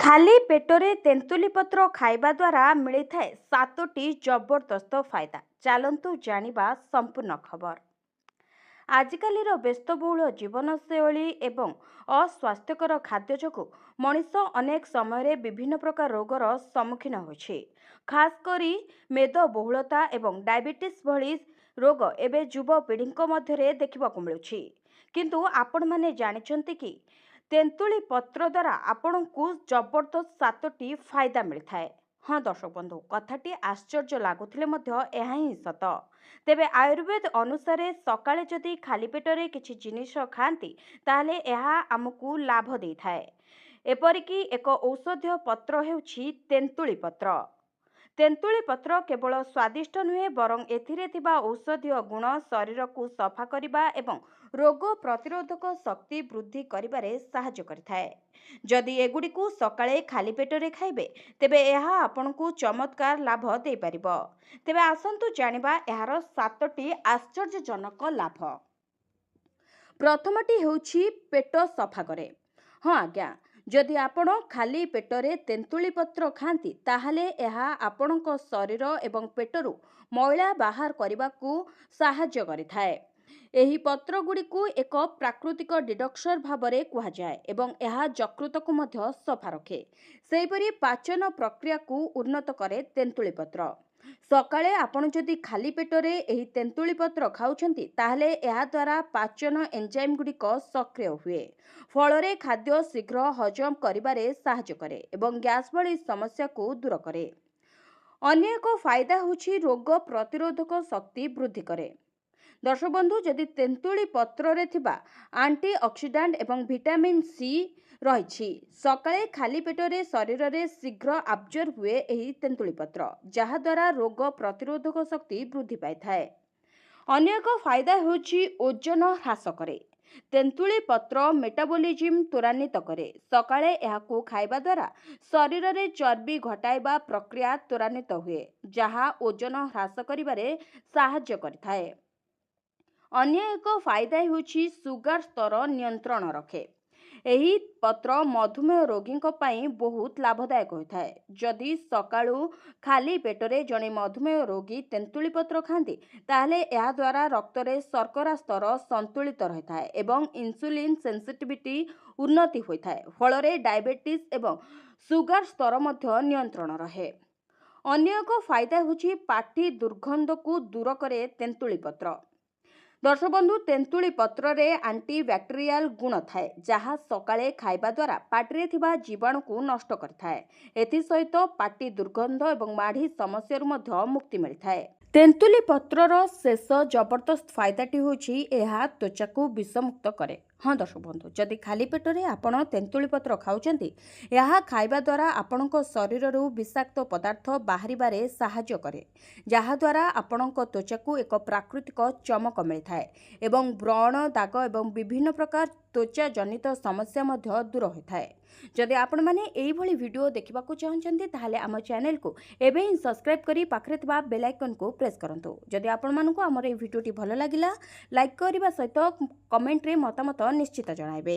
ଖାଲି ପେଟରେ ତେନ୍ତୁଲି ପତ୍ର ଖାଇବା ଦ୍ୱାରା ମିଳିଥାଏ 7ଟି ଜବରଦସ୍ତ ଫାଇଦା। ଚାଲନ୍ତୁ ଜାଣିବା ସମ୍ପୂର୍ଣ୍ଣ ଖବର। ଆଜିକାଲିର ବ୍ୟସ୍ତବହୁଳ ଜୀବନଶୈଳୀ ଏବଂ ଅସ୍ୱାସ୍ଥ୍ୟକର ଖାଦ୍ୟ ଯୋଗୁଁ ମଣିଷ ଅନେକ ସମୟରେ ବିଭିନ୍ନ ପ୍ରକାର ରୋଗର ସମ୍ମୁଖୀନ ହେଉଛି। ଖାସ୍ କରି ମେଦବହୁଳତା ଏବଂ ଡାଇବେଟିସ୍ ଭଳି ରୋଗ ଏବେ ଯୁବପିଢ଼ିଙ୍କ ମଧ୍ୟରେ ଦେଖିବାକୁ ମିଳୁଛି। କିନ୍ତୁ ଆପଣମାନେ ଜାଣିଛନ୍ତି କି ତେନ୍ତୁଳି ପତ୍ର ଦ୍ୱାରା ଆପଣଙ୍କୁ ଜବରଦସ୍ତ 7ଟି ଫାଇଦା ମିଳିଥାଏ? ହଁ ଦର୍ଶକ ବନ୍ଧୁ, କଥାଟି ଆଶ୍ଚର୍ଯ୍ୟ ଲାଗୁଥିଲେ ମଧ୍ୟ ଏହା ହିଁ ସତ। ତେବେ ଆୟୁର୍ବେଦ ଅନୁସାରେ ସକାଳେ ଯଦି ଖାଲି ପେଟରେ କିଛି ଜିନିଷ ଖାଆନ୍ତି, ତାହେଲେ ଏହା ଆମକୁ ଲାଭ ଦେଇଥାଏ। ଏପରିକି ଏକ ଔଷଧୀୟ ପତ୍ର ହେଉଛି ତେନ୍ତୁଳି ପତ୍ର। ତେନ୍ତୁଳି ପତ୍ର କେବଳ ସ୍ୱାଦିଷ୍ଟ ନୁହେଁ, ବରଂ ଏଥିରେ ଥିବା ଔଷଧୀୟ ଗୁଣ ଶରୀରକୁ ସଫା କରିବା ଏବଂ ରୋଗ ପ୍ରତିରୋଧକ ଶକ୍ତି ବୃଦ୍ଧି କରିବାରେ ସାହାଯ୍ୟ କରିଥାଏ। ଯଦି ଏଗୁଡ଼ିକୁ ସକାଳେ ଖାଲି ପେଟରେ ଖାଇବେ, ତେବେ ଏହା ଆପଣଙ୍କୁ ଚମତ୍କାର ଲାଭ ଦେଇପାରିବ। ତେବେ ଆସନ୍ତୁ ଜାଣିବା ଏହାର 7ଟି ଆଶ୍ଚର୍ଯ୍ୟଜନକ ଲାଭ। ପ୍ରଥମଟି ହେଉଛି ପେଟ ସଫା କରେ। ହଁ ଆଜ୍ଞା, ଯଦି ଆପଣ ଖାଲି ପେଟରେ ତେନ୍ତୁଳି ପତ୍ର ଖାଆନ୍ତି, ତାହେଲେ ଏହା ଆପଣଙ୍କ ଶରୀର ଏବଂ ପେଟରୁ ମଇଳା ବାହାର କରିବାକୁ ସାହାଯ୍ୟ କରିଥାଏ। ଏହି ପତ୍ରଗୁଡ଼ିକୁ ଏକ ପ୍ରାକୃତିକ ଡିଟକ୍ସର ଭାବରେ କୁହାଯାଏ ଏବଂ ଏହା ଯକୃତକୁ ମଧ୍ୟ ସଫା ରଖେ। ସେହିପରି ପାଚନ ପ୍ରକ୍ରିୟାକୁ ଉନ୍ନତ କରେ ତେନ୍ତୁଳି ପତ୍ର। ସକାଳେ ଆପଣ ଯଦି ଖାଲି ପେଟରେ ଏହି ତେନ୍ତୁଳି ପତ୍ର ଖାଉଛନ୍ତି, ତାହେଲେ ଏହାଦ୍ୱାରା ପାଚନ ଏନ୍ଜାଇମ୍ ଗୁଡ଼ିକ ସକ୍ରିୟ ହୁଏ। ଫଳରେ ଖାଦ୍ୟ ଶୀଘ୍ର ହଜମ କରିବାରେ ସାହାଯ୍ୟ କରେ ଏବଂ ଗ୍ୟାସ୍ ଭଳି ସମସ୍ୟାକୁ ଦୂର କରେ। ଅନ୍ୟ ଏକ ଫାଇଦା ହେଉଛି ରୋଗ ପ୍ରତିରୋଧକ ଶକ୍ତି ବୃଦ୍ଧି କରେ। ଦର୍ଶକ ବନ୍ଧୁ, ଯଦି ତେନ୍ତୁଳି ପତ୍ରରେ ଥିବା ଆଣ୍ଟିଅକ୍ସିଡାଣ୍ଟ ଏବଂ ଭିଟାମିନ୍ ସି ରହିଛି, ସକାଳେ ଖାଲି ପେଟରେ ଶରୀରରେ ଶୀଘ୍ର ଆବଜର୍ବ ହୁଏ ଏହି ତେନ୍ତୁଳି ପତ୍ର, ଯାହାଦ୍ୱାରା ରୋଗ ପ୍ରତିରୋଧକ ଶକ୍ତି ବୃଦ୍ଧି ପାଇଥାଏ। ଅନ୍ୟ ଏକ ଫାଇଦା ହେଉଛି ଓଜନ ହ୍ରାସ କରେ। ତେନ୍ତୁଳି ପତ୍ର ମେଟାବୋଲିଜିମ୍ ତ୍ୱରାନ୍ୱିତ କରେ। ସକାଳେ ଏହାକୁ ଖାଇବା ଦ୍ୱାରା ଶରୀରରେ ଚର୍ବି ଘଟାଇବା ପ୍ରକ୍ରିୟା ତ୍ୱରାନ୍ୱିତ ହୁଏ, ଯାହା ଓଜନ ହ୍ରାସ କରିବାରେ ସାହାଯ୍ୟ କରିଥାଏ। ଅନ୍ୟ ଏକ ଫାଇଦା ହେଉଛି ସୁଗାର ସ୍ତର ନିୟନ୍ତ୍ରଣ ରଖେ। ଏହି ପତ୍ର ମଧୁମେହ ରୋଗୀଙ୍କ ପାଇଁ ବହୁତ ଲାଭଦାୟକ ହୋଇଥାଏ। ଯଦି ସକାଳୁ ଖାଲି ପେଟରେ ଜଣେ ମଧୁମେହ ରୋଗୀ ତେନ୍ତୁଳି ପତ୍ର ଖାଆନ୍ତି, ତାହେଲେ ଏହାଦ୍ୱାରା ରକ୍ତରେ ଶର୍କରା ସ୍ତର ସନ୍ତୁଳିତ ରହିଥାଏ ଏବଂ ଇନ୍ସୁଲିନ୍ ସେନ୍ସିଟିଭିଟି ଉନ୍ନତି ହୋଇଥାଏ। ଫଳରେ ଡାଇବେଟିସ୍ ଏବଂ ସୁଗାର ସ୍ତର ମଧ୍ୟ ନିୟନ୍ତ୍ରଣ ରହେ। ଅନ୍ୟ ଏକ ଫାଇଦା ହେଉଛି ପାଟି ଦୁର୍ଗନ୍ଧକୁ ଦୂର କରେ ତେନ୍ତୁଳି ପତ୍ର। ଦର୍ଶକ ବନ୍ଧୁ, ତେନ୍ତୁଳି ପତ୍ରରେ ଆଣ୍ଟିବ୍ୟାକ୍ଟେରିଆଲ ଗୁଣ ଥାଏ, ଯାହା ସକାଳେ ଖାଇବା ଦ୍ୱାରା ପାଟିରେ ଥିବା ଜୀବାଣୁକୁ ନଷ୍ଟ କରିଥାଏ। ଏଥିସହିତ ପାଟି ଦୁର୍ଗନ୍ଧ ଏବଂ ମାଢ଼ି ସମସ୍ୟାରୁ ମଧ୍ୟ ମୁକ୍ତି ମିଳିଥାଏ। ତେନ୍ତୁଲି ପତ୍ରର ଶେଷ ଜବରଦସ୍ତ ଫାଇଦାଟି ହେଉଛି ଏହା ତ୍ୱଚାକୁ ବିଷମୁକ୍ତ କରେ। ହଁ ଦର୍ଶକ ବନ୍ଧୁ, ଯଦି ଖାଲି ପେଟରେ ଆପଣ ତେନ୍ତୁଳି ପତ୍ର ଖାଉଛନ୍ତି, ଏହା ଖାଇବା ଦ୍ୱାରା ଆପଣଙ୍କ ଶରୀରରୁ ବିଷାକ୍ତ ପଦାର୍ଥ ବାହାରିବାରେ ସାହାଯ୍ୟ କରେ, ଯାହାଦ୍ୱାରା ଆପଣଙ୍କ ତ୍ୱଚାକୁ ଏକ ପ୍ରାକୃତିକ ଚମକ ମିଳିଥାଏ ଏବଂ ବ୍ରଣ ଦାଗ ଏବଂ ବିଭିନ୍ନ ପ୍ରକାର ତ୍ୱଚା ଜନିତ ସମସ୍ୟା ମଧ୍ୟ ଦୂର ହୋଇଥାଏ। ଯଦି ଆପଣମାନେ ଏଇଭଳି ଭିଡ଼ିଓ ଦେଖିବାକୁ ଚାହୁଁଛନ୍ତି, ତାହେଲେ ଆମ ଚ୍ୟାନେଲକୁ ଏବେ ହିଁ ସବସ୍କ୍ରାଇବ୍ କରି ପାଖରେ ଥିବା ବେଲ୍ ଆଇକନ୍କୁ ପ୍ରେସ୍ କରନ୍ତୁ। ଯଦି ଆପଣମାନଙ୍କୁ ଆମର ଏହି ଭିଡ଼ିଓଟି ଭଲ ଲାଗିଲା, ଲାଇକ୍ କରିବା ସହିତ କମେଣ୍ଟରେ ମତାମତ ନିଶ୍ଚିତ ଜଣାଇବେ।